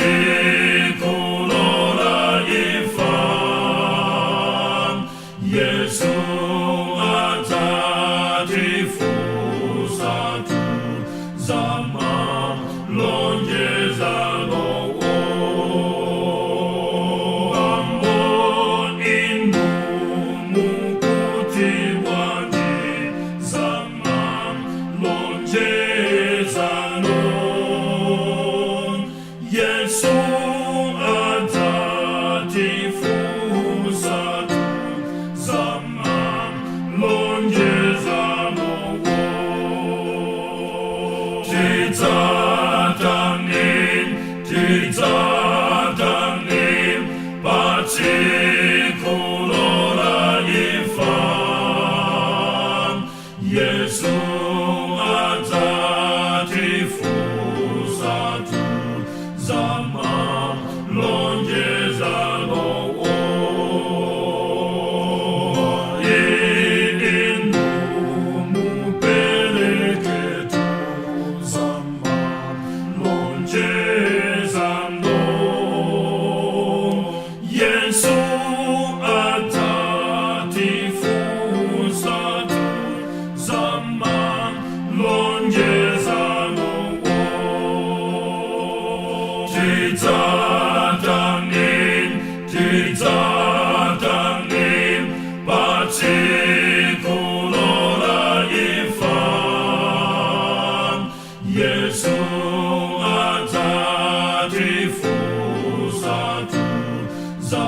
Patsiku la imfa Yesu adzatifunsatu za malonjezano. Bambo, inu mukuti bwanji za malonjezano? Yesu adzatifunsatu za malonjezano. Tidzatani, tidzatani patsiku la imfa Yesu adzatifunsatu za malonjezano. Inu mupereketu za malonjezano. Yesu adzatifunsatu za malonjezano. Tidzatani, tidzatani patsiku la imfa Yesu adzatifunsatu za